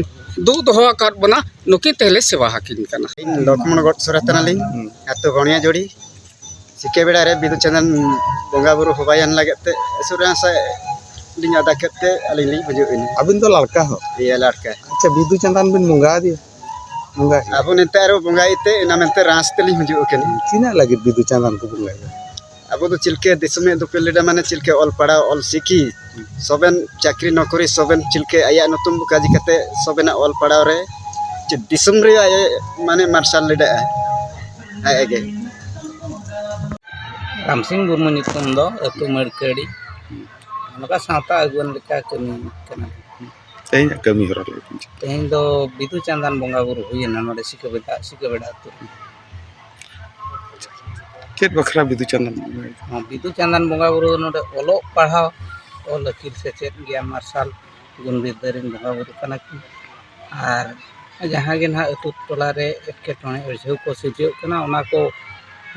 ᱫᱩᱜ ᱫᱚᱦᱚ ᱟᱠᱟᱫ ᱵᱚᱱᱟ, ᱱᱩᱠᱤᱱ ᱛᱮᱦᱮᱧ ᱞᱮ ᱥᱮᱵᱟ ᱟᱹᱠᱤᱱ ᱠᱟᱱᱟ᱾ ᱤᱧ ᱞᱚᱠᱷᱢᱚᱬ ᱜᱚᱰ ᱥᱚᱨᱮᱛ ᱠᱟᱱᱟᱞᱤᱧ, ᱟᱹᱛᱩ ᱜᱚᱬᱤᱭᱟ ᱡᱩᱲᱤ᱾ ᱥᱤᱠᱮ ᱵᱮᱲᱟ ᱨᱮ ᱵᱤᱫᱩ ᱪᱟᱸᱫᱟᱱ ᱵᱚᱸᱜᱟ ᱵᱩᱨᱩ ᱦᱚᱵᱟᱭᱟᱱ ᱞᱟᱹᱜᱤᱫ ᱛᱮ ᱥᱩᱨ ᱨᱮ ᱦᱟᱥᱟ ᱞᱤᱧ ᱟᱫᱟ ᱠᱮᱫ ᱛᱮ ᱟᱹᱞᱤᱧ ᱞᱤᱧ ᱦᱤᱡᱩᱜ ᱠᱟᱱᱟ᱾ ᱟᱹᱵᱤᱱ ᱫᱚ ᱞᱟᱲᱠᱟ ᱦᱚᱸ? ᱤᱭᱟᱹ, ᱞᱟᱲᱠᱟ᱾ ᱟᱪᱪᱷᱟ, ᱵᱤᱫᱩ ᱪᱟᱸᱫᱟᱱ ᱵᱤᱱ ᱵᱚᱸᱜᱟ ᱟᱫᱮᱭᱟ? ᱵᱚᱸᱜᱟ ᱜᱮ᱾ ᱟᱵᱚ ᱱᱮᱛᱟᱨ ᱵᱚᱸᱜᱟ ᱤᱭᱟᱹᱛᱮ ᱚᱱᱟ ᱢᱮᱱᱛᱮ ᱨᱟᱸᱥ ᱛᱮᱞᱤᱧ ᱦᱤᱡᱩᱜ ᱠᱟᱱᱟ᱾ ᱛᱤᱱᱟᱹᱜ ᱞᱟᱹᱜᱤᱫ ᱵᱤᱫᱩ ᱪᱟᱸᱫᱟᱱ ᱠᱚ ᱵᱚᱸᱜᱟᱭᱟ? ᱟᱵᱚ ᱫᱚ ᱪᱮᱫ ᱞᱮᱠᱟ ᱫᱤᱥᱚᱢ ᱦᱮᱡ ᱫᱚᱯᱮ ᱞᱟᱹᱭᱫᱟ, ᱢᱟᱱᱮ ᱪᱮᱫ ᱞᱮᱠᱟ ᱚᱞ ᱯᱟᱲᱦᱟᱣ, ᱚᱞ ᱪᱤᱠᱤ, ᱥᱚᱵᱮᱱ ᱪᱟᱹᱠᱨᱤ ᱱᱚᱠᱨᱤ, ᱥᱚᱵᱮᱱ ᱪᱮᱫ ᱞᱮᱠᱟ ᱟᱭᱟᱜ ᱧᱩᱛᱩᱢ ᱠᱟᱡᱤ ᱠᱟᱛᱮ ᱥᱚᱵᱮᱱᱟᱜ ᱚᱞ ᱯᱟᱲᱦᱟᱣ ᱨᱮ ᱫᱤᱥᱚᱢ ᱨᱮᱭᱟᱜ ᱢᱟᱱᱮ ᱢᱟᱨᱥᱟᱞ ᱞᱮᱫᱟᱭ ᱟᱡ ᱜᱮ᱾ ᱨᱟᱢᱥᱤᱝ ᱢᱩᱨᱢᱩ ᱧᱩᱛᱩᱢ ᱫᱚ, ᱟᱹᱛᱩ ᱢᱟᱹᱲᱠᱟᱹᱲᱤ᱾ ᱱᱚᱝᱠᱟ ᱥᱟᱶᱛᱟ ᱟᱹᱜᱩᱣᱟᱹᱱ ᱞᱮᱠᱟ ᱠᱟᱹᱢᱤ ᱠᱟᱱᱟ᱾ ᱛᱮᱦᱮᱧᱟᱜ ᱠᱟᱹᱢᱤ ᱦᱚᱨᱟ ᱞᱟᱹᱭ ᱵᱤᱱ᱾ ᱛᱮᱦᱮᱧ ᱫᱚ ᱵᱤᱫᱩ ᱪᱟᱸᱫᱟᱱ ᱵᱚᱸᱜᱟ ᱵᱩᱨᱩ ᱦᱩᱭᱮᱱᱟ ᱱᱚᱰᱮ ᱥᱤᱠᱟᱹᱵᱮᱰᱟ, ᱥᱤᱠᱟᱹᱵᱮᱰᱟ ᱟᱹᱛᱩ ᱨᱮ᱾ ᱪᱮᱫ ᱵᱟᱠᱷᱨᱟ ᱵᱤᱫᱩ ᱪᱟᱸᱫᱟᱱ? ᱦᱚᱸ, ᱵᱤᱫᱩ ᱪᱟᱸᱫᱟᱱ ᱵᱚᱸᱜᱟ ᱵᱩᱨᱩ ᱫᱚ ᱱᱚᱰᱮ ᱚᱞᱚᱜ ᱯᱟᱲᱦᱟᱣ, ᱚᱞ ᱟᱹᱠᱤᱞ, ᱥᱮᱪᱮᱫ, ᱜᱮᱭᱟᱱ ᱢᱟᱨᱥᱟᱞ ᱜᱩᱱ ᱵᱤᱨᱫᱟᱹ ᱨᱮᱱ ᱵᱚᱸᱜᱟ ᱵᱩᱨᱩ ᱠᱟᱱᱟ ᱠᱤᱱ᱾ ᱟᱨ ᱡᱟᱦᱟᱸ ᱜᱮ ᱱᱟᱦᱟᱜ ᱟᱹᱛᱩ ᱴᱚᱞᱟ ᱨᱮ ᱮᱴᱠᱮᱴᱚᱬᱮ ᱚᱡᱷᱟᱹᱣ ᱠᱚ ᱥᱤᱨᱡᱟᱹᱜ ᱠᱟᱱᱟ, ᱚᱱᱟ ᱠᱚ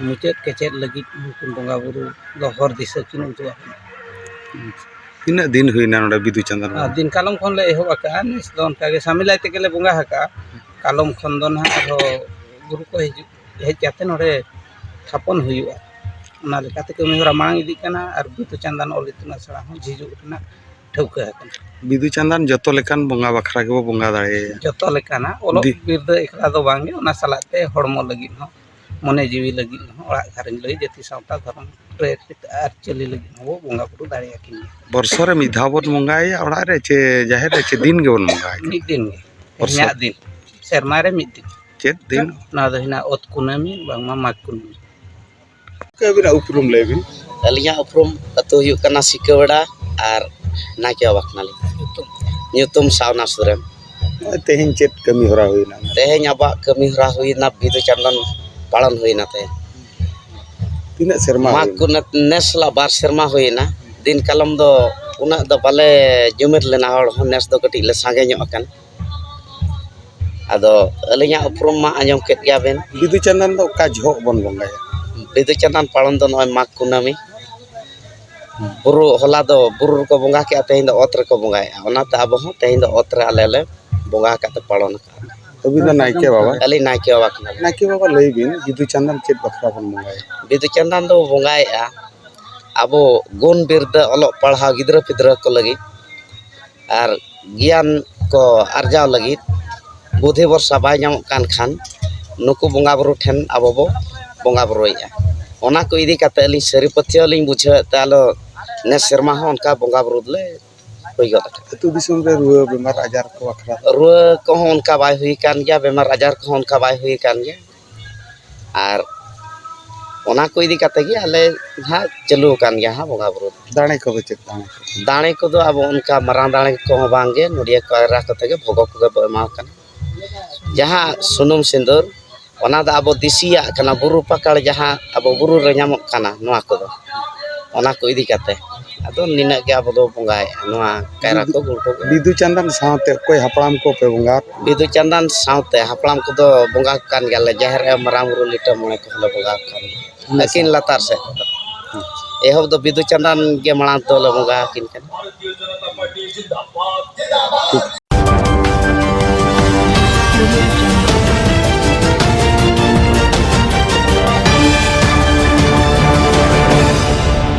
ᱢᱩᱪᱟᱹᱫ ᱠᱮᱪᱮᱫ ᱞᱟᱹᱜᱤᱫ ᱱᱩᱠᱤᱱ ᱵᱚᱸᱜᱟ ᱵᱩᱨᱩ ᱫᱚ ᱦᱚᱨ ᱫᱤᱥᱟᱹ ᱠᱤᱱ ᱩᱫᱩᱜ ᱟᱵᱚᱱᱟ᱾ ᱛᱤᱱᱟᱹᱜ ᱫᱤᱱ ᱦᱩᱭᱱᱟ ᱱᱚᱰᱮ ᱵᱤᱫᱩ ᱪᱟᱸᱫᱟᱱ? ᱟᱨ ᱫᱤᱱ ᱠᱟᱞᱚᱢ ᱠᱷᱚᱱ ᱞᱮ ᱮᱦᱚᱵ ᱟᱠᱟᱫᱼᱟ᱾ ᱱᱮᱥ ᱫᱚ ᱚᱱᱠᱟ ᱜᱮ ᱥᱟᱢᱮᱞᱟᱭ ᱛᱮᱜᱮ ᱞᱮ ᱵᱚᱸᱜᱟ ᱟᱠᱟᱫᱼᱟ᱾ ᱠᱟᱞᱚᱢ ᱠᱷᱚᱱ ᱫᱚ ᱱᱟᱦᱟᱜ ᱟᱨᱦᱚᱸ ᱜᱩᱨᱩ ᱠᱚ ᱦᱤᱡᱩᱜ, ᱦᱮᱡ ᱠᱟᱛᱮ ᱱᱚᱰᱮ ᱛᱷᱟᱯᱚᱱ ᱦᱩᱭᱩᱜᱼᱟ᱾ ᱚᱱᱟ ᱞᱮᱠᱟᱛᱮ ᱠᱟᱹᱢᱤ ᱦᱚᱨᱟ ᱢᱟᱲᱟᱝ ᱤᱫᱤᱜ ᱠᱟᱱᱟ ᱟᱨ ᱵᱤᱫᱩ ᱪᱟᱸᱫᱟᱱ ᱚᱞ ᱤᱛᱩᱱ ᱟᱥᱲᱟ ᱦᱚᱸ ᱡᱷᱤᱡᱩᱜ ᱨᱮᱱᱟᱜ ᱴᱷᱟᱹᱣᱠᱟᱹ ᱟᱠᱟᱱᱟ᱾ ᱵᱤᱫᱩ ᱪᱟᱸᱫᱟᱱ ᱡᱚᱛᱚ ᱞᱮᱠᱟᱱ ᱵᱚᱸᱜᱟ ᱵᱟᱠᱷᱨᱟ ᱜᱮᱵᱚ ᱵᱚᱸᱜᱟ ᱫᱟᱲᱮᱭᱟᱭᱟ᱾ ᱡᱚᱛᱚ ᱞᱮᱠᱟᱱᱟᱜ ᱚᱞᱚᱜ ᱫᱤ- ᱵᱤᱨᱫᱟᱹ ᱮᱠᱞᱟ ᱫᱚ ᱵᱟᱝᱜᱮ, ᱚᱱᱟ ᱥᱟᱞᱟᱜ ᱛᱮ ᱦᱚᱲᱢᱚ ᱞᱟᱹᱜᱤᱫ ᱦᱚᱸ, ᱢᱚᱱᱮ ᱡᱤᱣᱤ ᱞᱟᱹᱜᱤᱫ ᱦᱚᱸ, ᱚᱲᱟᱜ ᱜᱷᱟᱨᱚᱸᱡᱽ ᱞᱟᱹᱜᱤᱫ, ᱡᱟᱹᱛᱤ ᱥᱟᱶᱛᱟ ᱫᱷᱚᱨᱚᱢ ᱨᱮ ᱟᱹᱨᱤᱪᱟᱹᱞᱤ ᱞᱟᱹᱜᱤᱫ ᱦᱚᱸᱵᱚ ᱵᱚᱸᱜᱟ ᱵᱩᱨᱩ ᱫᱟᱲᱮᱭᱟᱠᱤᱱ ᱜᱮᱭᱟ᱾ ᱵᱚᱨᱥᱚ ᱨᱮ ᱢᱤᱫ ᱫᱷᱟᱣ ᱵᱚᱱ ᱵᱚᱸᱜᱟᱭᱟ ᱚᱲᱟᱜ ᱨᱮ, ᱪᱮ ᱡᱟᱦᱮᱨ ᱨᱮ, ᱪᱮ ᱫᱤᱱ ᱜᱮᱵᱚᱱ ᱵᱚᱸᱜᱟᱭᱟ? ᱢᱤᱫ ᱫᱤᱱ ᱜᱮ, ᱵᱚᱨᱥᱚ᱾ ᱛᱮᱦᱮᱧᱟᱜ ᱫᱤᱱ, ᱥᱮᱨᱢᱟ ᱨᱮ ᱢᱤᱫ ᱫᱤᱱ᱾ ᱪᱮᱫ ᱫᱤᱱ? ᱚᱱᱟ ᱫᱚ ᱦᱮᱱᱟᱜ ᱚᱛ ᱠᱩᱱᱟᱹᱢᱤ, ᱵᱟᱝᱢᱟ ᱢᱟᱜᱽ ᱠᱩᱱᱟᱹᱢᱤ᱾ ᱜᱚᱢᱠᱮ, ᱟᱹᱵᱤᱱᱟᱜ ᱩᱯᱨᱩᱢ ᱞᱟᱹᱭ ᱵᱤᱱ᱾ ᱟᱹᱞᱤᱧᱟᱜ ᱩᱯᱨᱩᱢ ᱟᱹᱛᱩ ᱦᱩᱭᱩᱜ ᱠᱟᱱᱟ ᱥᱤᱠᱟᱹᱣᱮᱲᱟ ᱟᱨ ᱱᱟᱭᱠᱮ ᱵᱟᱵᱟ ᱠᱟᱱᱟᱞᱤᱧ᱾ ᱧᱩᱛᱩᱢ? ᱧᱩᱛᱩᱢ ᱥᱟᱣᱱᱟ ᱥᱚᱨᱮᱱ᱾ ᱱᱚᱜᱼᱚᱭ ᱛᱮᱦᱮᱧ ᱪᱮᱫ ᱠᱟᱹᱢᱤ ᱦᱚᱨᱟ ᱦᱩᱭᱱᱟ? ᱛᱮᱦᱮᱧ ᱟᱵᱚᱣᱟᱜ ᱠᱟᱹᱢᱤ ᱦᱚᱨᱟ ᱦᱩᱭᱱᱟ, ᱵᱤᱫᱩ ᱪᱟᱸᱫᱟᱱ ᱯᱟᱞᱚᱱ ᱦᱩᱭᱱᱟ ᱛᱮᱦᱮᱧ᱾ ᱛᱤᱱᱟᱹᱜ ᱥᱮᱨᱢᱟ ᱢᱟᱜᱽ ᱦᱩᱭᱱᱟ? ᱠᱩᱱᱟᱹ-, ᱱᱮᱥ ᱥᱟᱞᱟᱜ ᱵᱟᱨ ᱥᱮᱨᱢᱟ ᱦᱩᱭᱱᱟ᱾ ᱫᱤᱱ ᱠᱟᱞᱚᱢ ᱫᱚ ᱩᱱᱟᱹᱜ ᱫᱚ ᱵᱟᱞᱮ ᱡᱩᱢᱤᱫ ᱞᱮᱱᱟ ᱦᱚᱲ ᱦᱚᱸ, ᱱᱮᱥ ᱫᱚ ᱠᱟᱹᱴᱤᱡ ᱞᱮ ᱥᱟᱸᱜᱮ ᱧᱚᱜ ᱟᱠᱟᱱᱟ᱾ ᱟᱫᱚ ᱟᱹᱞᱤᱧᱟᱜ ᱩᱯᱨᱩᱢ ᱢᱟ ᱟᱸᱡᱚᱢ ᱠᱮᱫ ᱜᱮᱭᱟ ᱵᱮᱱ᱾ ᱵᱤᱫᱩ ᱪᱟᱸᱫᱟᱱ ᱫᱚ ᱚᱠᱟ ᱡᱚᱦᱚᱜ ᱵᱚᱱ ᱵᱚᱸᱜᱟᱭᱟ? ᱵᱤᱫᱩ ᱪᱟᱸᱫᱟᱱ ᱯᱟᱞᱚᱱ ᱫᱚ ᱱᱚᱜᱼᱚᱭ ᱢᱟᱜᱽ ᱠᱩᱱᱟᱹᱢᱤ᱾ ᱵᱩᱨᱩ, ᱦᱚᱞᱟ ᱫᱚ ᱵᱩᱨᱩ ᱨᱮᱠᱚ ᱵᱚᱸᱜᱟ ᱠᱮᱜᱼᱟ, ᱛᱮᱦᱮᱧ ᱫᱚ ᱚᱛ ᱨᱮᱠᱚ ᱵᱚᱸᱜᱟᱭᱮᱜᱼᱟ᱾ ᱚᱱᱟᱛᱮ ᱟᱵᱚ ᱦᱚᱸ ᱛᱮᱦᱮᱧ ᱫᱚ ᱚᱛ ᱨᱮ ᱟᱞᱮ ᱞᱮ ᱵᱚᱸᱜᱟ ᱟᱠᱟᱫ ᱛᱮ ᱯᱟᱞᱚᱱ ᱟᱠᱟᱫᱼᱟ᱾ ᱟᱹᱵᱤᱱ ᱫᱚ ᱱᱟᱭᱠᱮ ᱵᱟᱵᱟ? ᱟᱹᱞᱤᱧ ᱱᱟᱭᱠᱮ ᱵᱟᱵᱟ ᱠᱟᱱᱟᱞᱤᱧ᱾ ᱱᱟᱭᱠᱮ ᱵᱟᱵᱟ, ᱞᱟᱹᱭ ᱵᱤᱱ, ᱵᱤᱫᱩ ᱪᱟᱸᱫᱟᱱ ᱪᱮᱫ ᱵᱟᱠᱷᱨᱟ ᱵᱚᱱ ᱵᱚᱸᱜᱟᱭᱟ? ᱵᱤᱫᱩ ᱪᱟᱸᱫᱟᱱ ᱫᱚ ᱵᱚᱸᱜᱟᱭᱮᱜᱼᱟ ᱟᱵᱚ ᱜᱩᱱ ᱵᱤᱨᱫᱟᱹ ᱚᱞᱚᱜ ᱯᱟᱲᱦᱟᱣ ᱜᱤᱫᱽᱨᱟᱹ ᱯᱤᱫᱽᱨᱟᱹ ᱠᱚ ᱞᱟᱹᱜᱤᱫ ᱟᱨ ᱜᱮᱭᱟᱱ ᱠᱚ ᱟᱨᱡᱟᱣ ᱞᱟᱹᱜᱤᱫ᱾ ᱵᱩᱫᱷᱤ ᱵᱷᱚᱨᱥᱟ ᱵᱟᱭ ᱧᱟᱢᱚᱜ ᱠᱟᱱ ᱠᱷᱟᱱ ᱱᱩᱠᱩ ᱵᱚᱸᱜᱟ ᱵᱩᱨᱩ ᱴᱷᱮᱱ ᱟᱵᱚ ᱵᱚ ᱵᱚᱸᱜᱟ ᱵᱩᱨᱩᱭᱮᱜᱼᱟ᱾ ᱚᱱᱟ ᱠᱚ ᱤᱫᱤ ᱠᱟᱛᱮ ᱟᱹᱞᱤᱧ ᱥᱟᱹᱨᱤ ᱯᱟᱹᱛᱭᱟᱹᱣ ᱞᱤᱧ ᱵᱩᱡᱷᱟᱹᱣᱮᱫ ᱛᱮ ᱟᱞᱚ ᱱᱮᱥ ᱥᱮᱨᱢᱟ ᱦᱚᱸ ᱚᱱᱠᱟ ᱵᱚᱸᱜᱟ ᱵᱩᱨᱩ ᱫᱚᱞᱮ ᱦᱩᱭ ᱜᱚᱫ ᱟᱠᱟᱱᱟ᱾ ᱟᱹᱛᱩ ᱫᱤᱥᱚᱢ ᱨᱮ ᱨᱩᱣᱟᱹ ᱵᱮᱢᱟᱨ ᱟᱡᱟᱨ ᱠᱚ ᱵᱟᱠᱷᱨᱟ? ᱨᱩᱣᱟᱹ ᱠᱚᱦᱚᱸ ᱚᱱᱠᱟ ᱵᱟᱭ ᱦᱩᱭ ᱟᱠᱟᱱ ᱜᱮᱭᱟ, ᱵᱮᱢᱟᱨ ᱟᱡᱟᱨ ᱠᱚᱦᱚᱸ ᱚᱱᱠᱟ ᱵᱟᱭ ᱦᱩᱭ ᱟᱠᱟᱱ ᱜᱮᱭᱟ᱾ ᱟᱨ ᱚᱱᱟ ᱠᱚ ᱤᱫᱤ ᱠᱟᱛᱮ ᱜᱮ ᱟᱞᱮ ᱦᱟᱸᱜ ᱪᱟᱹᱞᱩ ᱟᱠᱟᱱ ᱜᱮᱭᱟ ᱦᱟᱸᱜ ᱵᱚᱸᱜᱟ ᱵᱩᱨᱩ ᱫᱚ᱾ ᱫᱟᱲᱮ ᱠᱚᱫᱚ ᱪᱮᱫ ᱫᱟᱲᱮ ᱠᱚ? ᱫᱟᱲᱮ ᱠᱚᱫᱚ ᱟᱵᱚ ᱚᱱᱠᱟ ᱢᱟᱨᱟᱝ ᱫᱟᱲᱮ ᱠᱚᱦᱚᱸ ᱵᱟᱝ ᱜᱮ, ᱱᱚᱰᱮ ᱠᱟᱭᱨᱟ ᱠᱚᱛᱮ ᱜᱮ ᱵᱷᱳᱜᱚ ᱠᱚᱜᱮ ᱵᱚ ᱮᱢᱟ ᱠᱟᱱᱟ᱾ ᱡᱟᱦᱟᱸ ᱥᱩᱱᱩᱢ ᱥᱤᱸᱫᱩᱨ, ᱚᱱᱟ ᱫᱚ ᱟᱵᱚ ᱫᱮᱥᱤᱭᱟᱜ ᱠᱟᱱᱟ, ᱵᱩᱨᱩ ᱯᱟᱠᱟᱲ ᱡᱟᱦᱟᱸ ᱟᱵᱚ ᱵᱩᱨᱩ ᱨᱮ ᱧᱟᱢᱚᱜ ᱠᱟᱱᱟ, ᱱᱚᱣᱟ ᱠᱚᱫᱚ, ᱚᱱᱟ ᱠᱚ ᱤᱫᱤ ᱠᱟᱛᱮ᱾ ᱟᱫᱚ ᱱᱤᱱᱟᱹᱜ ᱜᱮ ᱟᱵᱚ ᱫᱚ ᱵᱚᱸᱜᱟᱭᱮᱫᱼᱟ ᱱᱚᱣᱟ ᱠᱟᱭᱨᱟ ᱠᱚ, ᱜᱩᱲ ᱠᱚ᱾ ᱵᱤᱫᱩ ᱪᱟᱸᱫᱟᱱ ᱥᱟᱶᱛᱮ ᱚᱠᱚᱭ ᱦᱟᱯᱲᱟᱢ ᱠᱚᱯᱮ ᱵᱚᱸᱜᱟ? ᱵᱤᱫᱩ ᱪᱟᱸᱫᱟᱱ ᱥᱟᱶᱛᱮ ᱦᱟᱯᱲᱟᱢ ᱠᱚᱫᱚ ᱵᱚᱸᱜᱟ ᱠᱟᱱ ᱜᱮᱭᱟᱞᱮ, ᱡᱟᱦᱮᱨ ᱟᱭᱳ, ᱢᱟᱨᱟᱝ ᱵᱩᱨᱩ, ᱞᱤᱴᱟᱹ ᱢᱚᱬᱮ ᱠᱚᱦᱚᱸ ᱞᱮ ᱵᱚᱸᱜᱟ ᱠᱟᱱ ᱜᱮᱭᱟ᱾ ᱟᱹᱠᱤᱱ ᱞᱟᱛᱟᱨ ᱥᱮᱫ ᱫᱚ᱾ ᱮᱦᱚᱵ ᱫᱚ ᱵᱤᱫᱩ ᱪᱟᱸᱫᱟᱱ ᱜᱮ ᱢᱟᱲᱟᱝ ᱫᱚᱞᱮ ᱵᱚᱸᱜᱟ ᱟᱹᱠᱤᱱ ᱠᱟᱱᱟ᱾